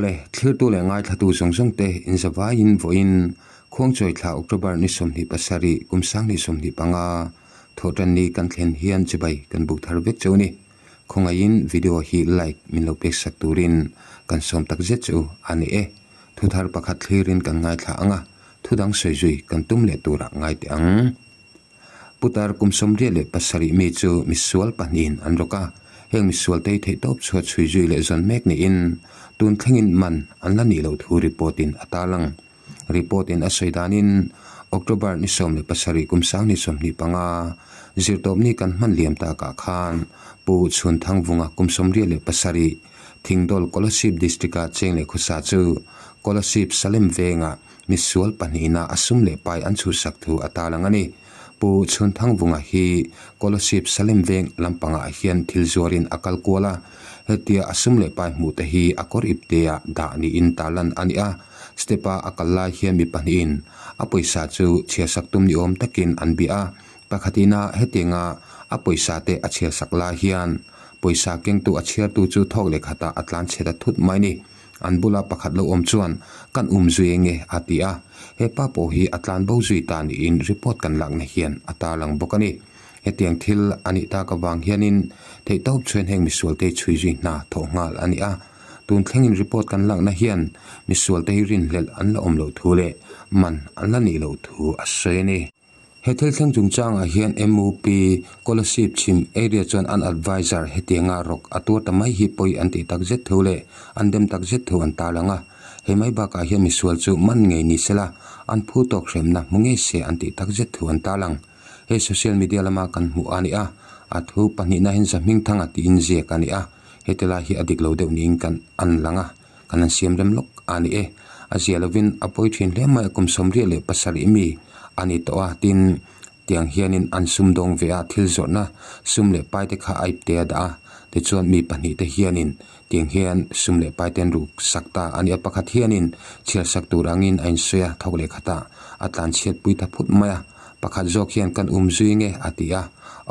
Awle, thlirtu leh ngaithlatu zawng zawng te inzavaiin vawiin Khuangchawi thla October ni 27 kum 2025 thawhtanni kan thlen hian chibai kan buk thar vek cheu a ni. Khawngaihin video hi like min lo pek sak turin kan sawm tak zet chu a ni e. Thu thar pakhat thlirin kan ngaithla ang a, thu dang sawi zui kan tum leh turah ngai teh ang. Putar kum 87 mi chu misual pahnihin an rawk a, heng misual te hi theihtawp chhuat chhui zui leh zawn mek niin tun thlengin man an la nih loh thu report in a tarlang. Report in a sawi danin October ni 17 kum 2025 zirtawpni kan hman liam takah khan Pu Chhunthangvunga kum 87 Thingdawl Kolasib District a cheng leh khawsa chu Kolasib Salem vengah Misual pahnihna a sum leh pai an chhuhsak thu a tarlang a ni. Pu Chhunthangvunga hi Kolasib Salem veng lampangah hian thil zuarin a kal kual a, hetia a sum leh pai hmuh te hi a kawr iptea dah niin tarlan a ni a. Step-a a kal lai hian mi pahnihin a pawisa chu chhiarsak tum ni awm takin an bia a, pakhatina hetianga a pawisa te a chhiarsak lai hian pawisa kengtu a chhiartu chu thawk leh khatah a tlan chhe ta thut mai a ni. An bula pakhat lo awm chuan, Kan um zui enge? a ti a. He pa pawh hi a tlan bo zui ta niin report kan lakna hian a tarlang bawk a ni. Hetiang thil a nih tak avang hianin theihtawp chhuain heng misualte chhui zui hna thawh nghal a ni a. Tun thlengin report kan lakna hian misualte hi rinhlelh an la awm loh thu leh man an la nih loh thu a sawi a ni. He thil thleng chungchangah hian MUP Kolasib chhim area chuan an advisor hetianga rawk a tuar ta mai hi pawi an tih tak zet thu leh an dem tak zet thu an tarlang a. Hei mai bakah hian misual chu man ngei ni sela an phu tawk hremna hmu ngei se an tih tak zet thu an tarlang. Hei social media lama kan hmuh a ni a, a thu pahnihna hian Zahmingthanga tiin ziak a ni a, heti lai hi a dik lo deuh niin kan an lang a. Kan han siam rem lawk a ni e. A zia lovin a pawi thin hle mai a, kum 87 mi a ni tawh a, tin tiang hianin an sum dawng ve a, thil zawrhna sum leh pai te kha a ip te a dah a, tichuan mi pahnih te hianin tiang hian sum leh pai te an ruk sak ta a ni a, pakhat hianin chhiar sak tur angin a insawi a, thawk leh khatah a tlan chhiat pui ta phut mai a, pakhat zawk hian kan um zui nge a ti a,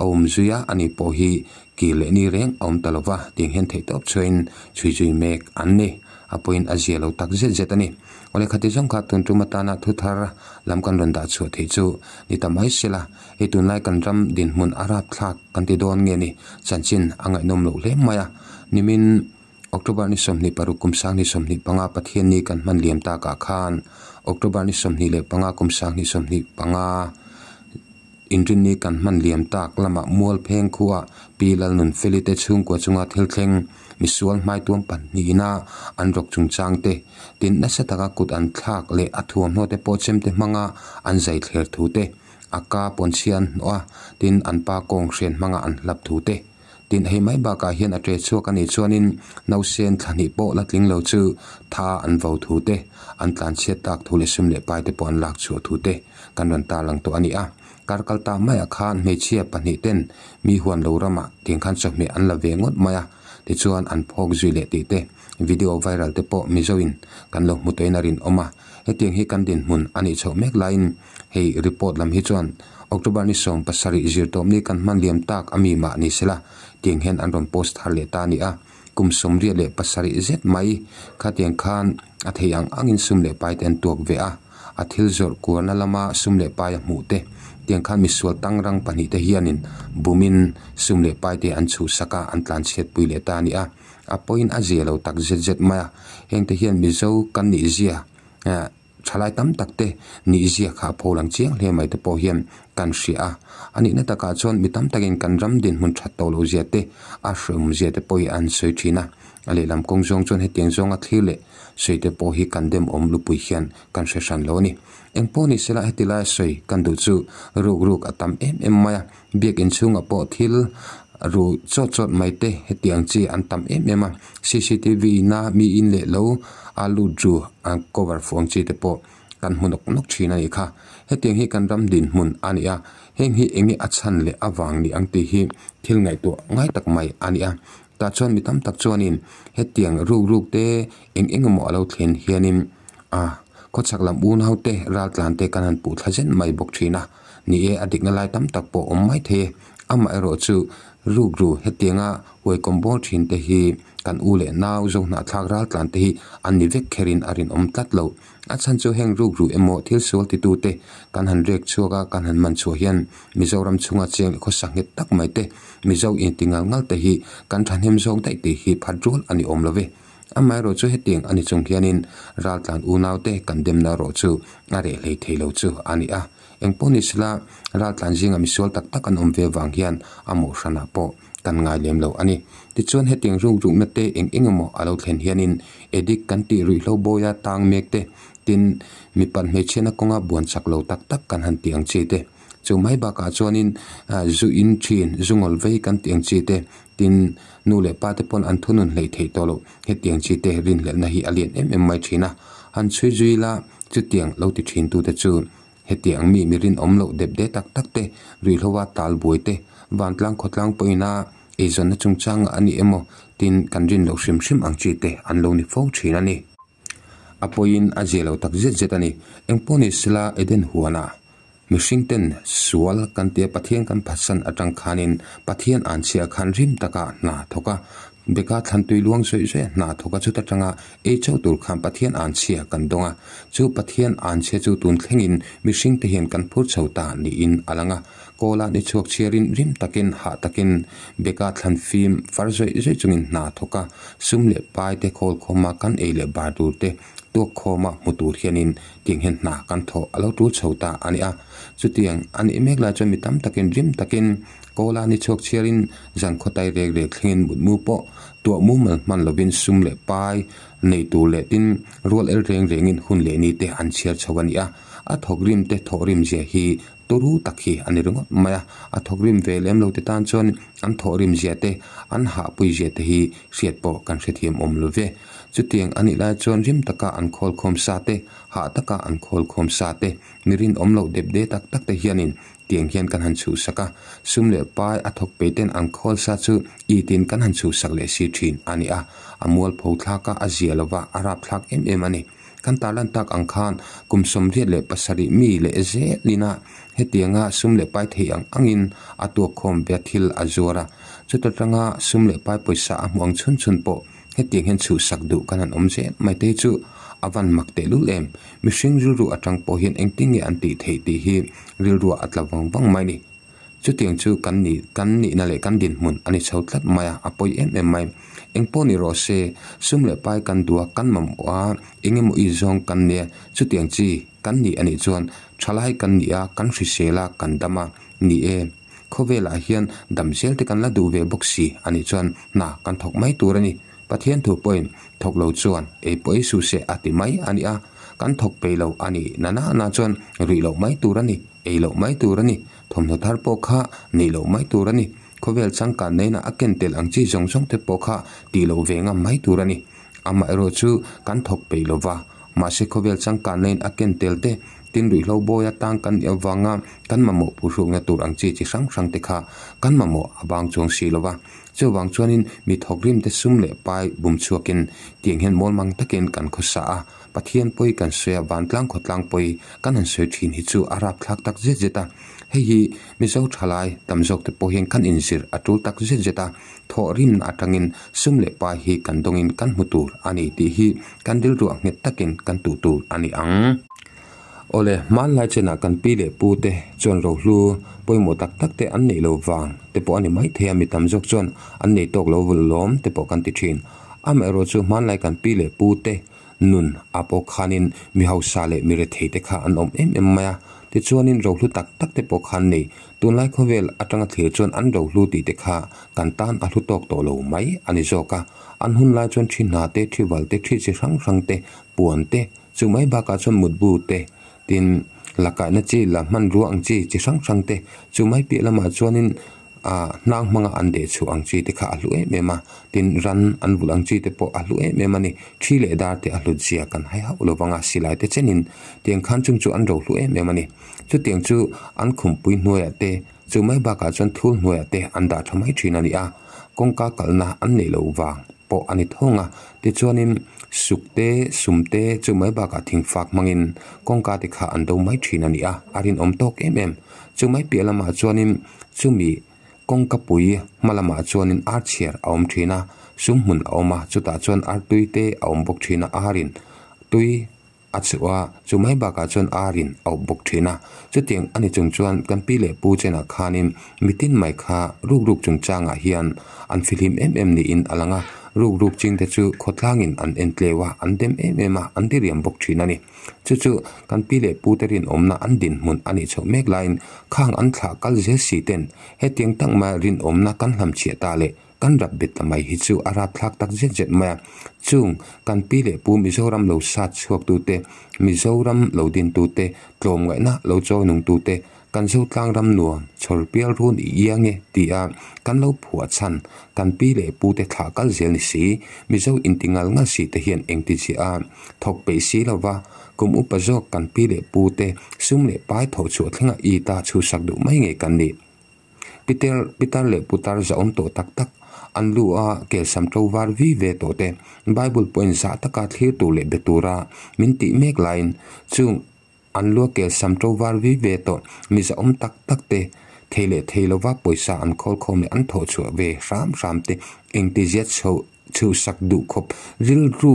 a um zui a, ani pawh hi Kir leh ni reng a awm ta lo va, tiang hian theihtawp chhuain chhui zui mek an ni. A pawhin a zia lo tak zet zet a ni. Awle khati zawng kha tun tum atana thu thar lam kan rawn dah chhuah theih chu ni ta mai se la, hei tunlai kan ram dinhmun a rapthlak kan ti dawn nge ni chanchin a ngaihnawm loh hle mai a. Nimin October ni 26 kum 2025 Pathianni kan hman liam takah khan October ni 25 kum 2025 Inrinni kan hman liam tak lamah mual pheng khuah Pi Lalnunfeli te chhungkua chunga thil thleng misual hmaituam pahnihna an rawk chungchang te, tin nasa taka kut an thlak leh a thuamhnaw te pawh chemte hmanga an zai thler thu te, a ka pawnchhia an hnawh a, tin an pa kawng hrian hmanga an hlap thu te. Tin hei mai bakah hian a ṭe chhuak a nih chuanin nausen thla hnih pawh la tling lo chu tha an vo thu te, an tlanchhiat tak thu leh sum leh pai te pawh an lak chhuah thu te kan rawn tarlang tawh a ni a. Kar kal ta maiah khan hmeichhia pahnih ten mi huan lo ramah tiang khan chawhmeh an la ve ngawt mai a, tichuan an phawk zui leh tih te video viral te pawh Mizoin kan lo hmu tawhin a rinawm a. Hetiang hi kan dinhmun a nih chhoh mek laiin hei report lam hi chuan October ni 17 zirtawpni kan hman liam tak a mi mah ni sela tiang hian an rawn post thar leh ta a ni a, kum 87 zet mai khatiang khan a thei ang angin sum leh pai te an tuak ve a, a thil zawrh kuarna lama sum leh pai a hmuh te tiang khan misual tangrang pahnih te hianin bumin sum leh pai te an chhuhsak a, an tlanchhiatpui leh ta a ni a, a pawhin a zia lo tak zet zet mai a, hengte hian Mizo kan nih zia Thalai tam tak te nih zia kha a pho lang chiang hle mai te pawh hian kan hria a. A nihna takah chuan mi tam takin kan ram dinhmun that tawh loh zia te, a hreawm zia te pawh hi an sawi thin a. A lehlam kawng zawng chuan hetiang zawnga thlir leh sawi te pawh hi kan demawm lupui hian kan hre hran lo a ni. Eng pawh ni sela heti laia sawi kan duh chu ruk ruk a tam em em mai a. Biakin chhungah pawh thil ru chawt chawt mai te hetiang chi an tam em em a, cctv na mi in leh lo a lut ru a cover fuh ang chi te pawh kan hmu nawk nawk thin a nih kha. Hetiang hi kan ram dinhmun a ni a, heng hi eng nge a chhan leh a vang ni ang tih hi thil ngaihtuah ngai tak mai a ni a. Tah chuan mi tam tak chuanin hetiang ruk ruk te eng eng emaw a lo thlen hianin a khawchhak lam unau te raltlan te kan han puh thla zen mai bawk thin a. Ni e, a dikna lai tam tak pawh awm mai thei e. Amaherawhchu rukru hetianga huaikawm bawr thin te hi kan u leh nau Zohnahthlak raltlan te hi an ni vek kherin a rinawm tlat lo. A chhan chu heng rukru emaw thil sual titute kan han rek chhuak a, kan han man chhuah hian Mizoram chhunga cheng leh khawsa nghet tak mai te, Mizo inti ngal ngal te hi kan thahnem zawk daih tih hi phat rual a ni awm lo ve. Amaherawh chu hetiang a ni chung hianin raltlan unaute kan demna erawh chu a reh hlei thei lo chu a ni a. Engpawh ni sela raltlan zinga misual tak tak an awm ve vang hian a mawh hranah pawh kan ngai lem lo a ni. Tichuan hetiang rukrukna te eng eng emaw a lo thlen hianin addict kan tih ruihhlo bawia tang mek te, tin mipat hmeichhiatna kawnga buan chak lo tak tak kan han tih ang chi te, chu mai bakah chuanin zu in thin, zu ngawl vei kan tih ang chi te, tin nu leh pa te pawn an thunun hleih theih tawh loh hetiang chi te rinhlelhna hi a lian em em mai thin a. Han chhui zui ila chutiang lo ti thin tute chu Hetiang mi mi rinawm loh dep de tak tak te, ruihhloa tal buai te, vantlang khawtlang pawhin a eizawnna chungchangah a ni emaw tin kan rin loh hrim hrim ang chi te an lo ni fo thin a ni. A pawiin a zia lo tak zet zet a ni. Engpawh ni sela Eden huanah mihring ten sual kan tia Pathian kan phatsan atang khanin Pathian anchhia khan rim taka hna thawk a, Beka thlantui luang zawih zawih a hna thawk a chuta tanga ei chauh tur khan Pathian anchhia kan dawng a, chu Pathian anchhia chu tun thlengin mihring te hian kan phur chho ta niin a lang a. Kawla ni chhuak chhiarin rim takin hah takin Beka thlan fim far zawih zawih chungin hna thawk a, sum leh pai te khawl khawma kan ei leh bar tur te tuak khawma hmu tur hianin tiang hian hna kan thawh a lo tul chho ta a ni a. Chutiang a nih mek lai chuan mi tam takin rim takin Kawla ni chhuak chhiarin zan khawtai rek rek thlengin mutmu pawh tuah mumal hman lovin sum leh pai nei tur leh tin rual el reng rengin hun leh ni te an chhiar chho a ni a. A thawkrim te thawhrim zia hi turu tak hi a ni ringawt mai a. A thawkrim ve lem lo te tan chuan an thawhrim zia te an hahpui zia te hi hriat pawh kan hrethiam awm lo ve. Chutiang a nih lai chuan rim taka an khawlkhawm sa te, hah taka an khawlkhawm sa te, mi rinawm loh dep de tak tak te hianin Tiang hian kan han chhuhsak a, sum leh pai a thawk pei ten an khawl sa chu i tin kan han chhuhsak leh si thin a ni a, a mualpho thlak a, a zia lo va, a rap thlak em em a ni. Kan tarlan tak ang khan kum 87 mi leh zelin a hetianga sum leh pai thei ang angin a tuakkhawm ve a thil a zuar a, chuta tanga sum leh pai pawisa a hmuh ang chhun chhun pawh Hetiang hian chhuhsak duh kan han awm zel mai te chu a van mak tehlul em? Mihring rilru atang pawh hian engtin nge an tih theih tih hi rilruah a tla vang vang mai ni. Chutiang chu kan nih kan nihna leh kan dinhmun a ni chho tlat mai a, a pawi em em mai. Engpawh ni rawh se, sum leh pai kan duh a, kan mamawh a, eng emaw i zawng kan nia, chutiang chi kan nih a nih chuan thalai kan nih a, kan hrisel a, kan dam a ni e. Khawvelah hian dam zel te kan la duh ve bawk si a nih chuan hna kan thawk mai tur a ni. Pathian thu pawhin thawk lo chuan ei pawh ei suh se a ti mai a ni a, kan thawk peih lo a nih na na na chuan ruih loh mai tur a ni, ei loh mai tur a ni, thawmhnaw thar pawh kha neih loh mai tur a ni, khawvel changkan naina a ken tel ang chi zawng zawng te pawh kha tih loh ve ngam mai tur a ni. Amaherawh chu kan thawk peih lo va, mahse khawvel changkan nain a ken tel te, tin ruihhlo bawi atang kan nih avanga kan mamawh phuhrukna tur ang chi chi hrang hrang te kha kan mamawh a bang chuang si lo va. Chuvang chuanin mi thawkrim te sum leh pai bum chhuakin tiang hian mawlmang takin kan khawsa a, Pathian pawi kan sawi a, vantlang khawtlang pawi kan han sawi thin hi chu a rapthlak tak zet zet a. Hei hi Mizo thalai tam zawk te pawh hian kan inzir a tul tak zet zet a, thawhrimna atangin sum leh pai hi kan dawngin kan hmu tur a ni tih hi kan rilruah nghet takin kan tuh tur a ni ang. Awle, hmanlai chenah kan pi leh pu te chuan rohlu pawimawh tak tak te an neih lo vang te pawh a ni maithei a, mi tam zawk chuan an nei tawk lo lawm te pawh kan ti thin. Amaherawh chu hmanlai kan pi leh pu te nun ah pawh khanin mi hausa leh mi rethei te kha an awm em em mai a, tichuanin rohlu tak tak te pawh khan nei. Tunlai khawvel atanga thlir chuan an rohlu tih te kha kan tan a hlu tawk tawh lo mai a ni zawk a. An hun lai chuan thi hna te, thi val te, thi chi hrang hrang te, puan te, chu mai bakah chuan mutbu te, tin la kaihna chi, la hmanrua ang chi chi hrang hrang te, chu mai piah lamah chuanin ah hnang hmanga an deh chhuah ang chi te kha a hlu em em a, tin ran an vulh ang chi te pawh a hlu em em a ni, thi leh dar te a hlut zia kan hai hauh lo vang a, silai te chenin tiang khan chung chu an ro hlu em em a ni, chutiang chu an khumpui hnuaiah te chu mai bakah chuan thul hnuaiah te an dah tha mai thin a ni a, kawngka kalna an neih loh vang pawh a ni thawng a, tichuanin suk te sum te chu mai bakah thingfak hmangin kawngka te kha an do mai thin a ni a, a rinawm tawk em em. Chu mai piah lamah chuanin chumi kawngka pui hma lamah chuanin archhiar a awm thin a, Sumhmun a awm a, chutah chuan artui te a awm bawk thin a, arin tui a chhuah a, chu mai bakah chuan arin a awp bawk thin a. Chutiang a ni chung chuan kan pi leh pu chenah khanin mitin mai kha ruk ruk chungchangah hian an fihlim em em niin a lang a, ruk ruk chingte chu khawtlangin an en tleu a, an dem em em a, an diriam bawk thin a ni. Chu chu kan pi leh pute rinawmna an dinhmun a nih chhoh mek laiin khang an thlah kal zel si ten hetiang tak maia rinawmna kan hlamchhiah ta leh kan rap bet ta mai hi chu a rapthlak tak zet zet mai a. Chung kan pi leh pu Mizoram lo sat chhuaktute, Mizoram lo dintute, tlawmngaihna lo chawnungtute, Kan Zotlang ram nuam chhawr pial run i iang e ti a kan lo phuah chhan kan pi leh pu te thlah kal zel ni si, Mizo inti ngal ngal si te hian engti chiah a thawk peih si lo va, kum upa zawk kan pi leh pu te sum leh pai thawh chhuah thlenga i ta chhusak duh mai nge kan nih. Piter pitar leh putar zahawm tawh tak tak an lu a kelsam to var vi ve tawh te Bible pawhin zah taka thlir tur leh be tura min tih mek laiin chung An lua kel sam to var vi ve tawh mi zahawm tak tak te, thei leh thei lova pawisa an khawl khawm leh an thawh chhuah ve hram hram te engtizia chho chhuhsak duh khawp rilru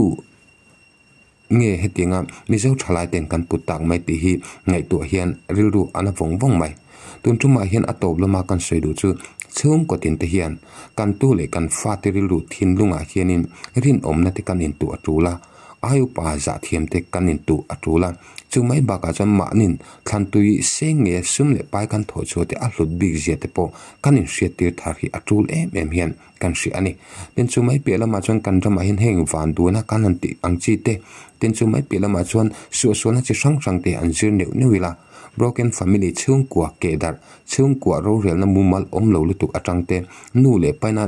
nge hetianga Mizo thalai ten kan put tak mai tih hi ngaihtuah hian rilru a na vawng vawng mai. Tun tumah hian a tawp lama kan sawi duh chu chhungkaw tin te hian kan tu leh kan fate rilru thinlungah hianin rinawmna te kan intuah a tul a. Ai upa zahthiam te kan intuh a tul a, chu mai bakah chuan mahnin thlantui seng nge sum leh pai kan thawh chhuah te a hlut bik zia te pawh kan inhriattir thar hi a tul em em hian kan hria a ni. Tin chu mai piah lamah chuan kan ramah hian heng van duhna kan han tih ang chi te, tin chu mai piah lamah chuan suahsualna chi hrang hrang te an zir neuh neuh ila, broken family chhungkua kehdarh, chhungkua rorelna mumal awm lo lutuk atang te, nu leh paina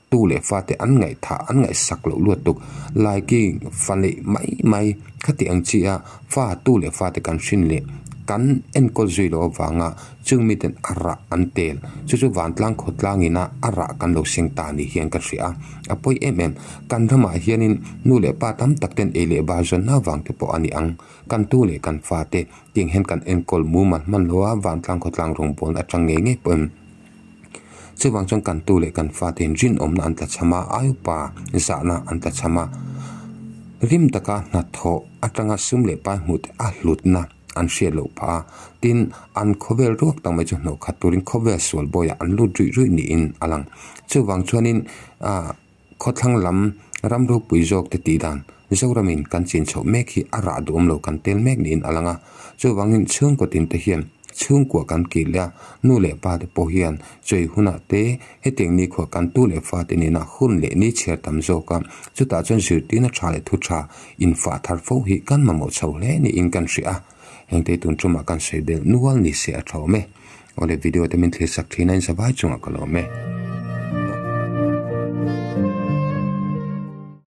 Tu leh fate an ngaihthah an ngaihsak loh luat tuk. Laiking fa neih mai mai khati ang chi a fa tu leh fate kan hrin leh kan enkawl zui loh avanga chung miten a rah an tel. Chu chu vantlang khawtlang ina a rah kan lo seng ta ni hian ka hria a. A pawi em em. Kan ramah hianin nu leh pa tam tak ten ei leh bar zawnna avang te pawh a ni ang. Kan tu leh kan fate tiang hian kan enkawl mumal hman lo a vantlang khawtlang rawngbawlna atang ngei ngei pawhin Chuvang chuan kan tu leh kan fate in rinawmna an tlachham a, ai upa zahna an tlachham a, rim taka hnathawh atanga sum leh pai hmuh te a hlutna an hriat loh phah a, tin an khawvel ruak tak mai chu hnawh khat turin khawvel sual bawiah an lut ruih ruih niin a lang. Chuvang chuanin ah khawthlang lam ram ropui zawk te tih dan Zoramin kan chin chhoh mek hi a rah duhawm lo kan tel mek niin a lang a. Chuvangin chhungkaw tin te hian chhungkua kan kil leh a, nu leh pa te pawh hian chawi hunah te hetiang nikhua kan tu leh fa te nena hun leh ni chhiar tam zawk a, chutah chuan zirtirna tha leh thu tha infah thar fo hi kan mamawh chho hle niin kan hria a. Hengte tun tumah kan sawi belh nual ni se a tha awm e. Awle video te min thlir sak thin a in zavai chungah ka lawm e.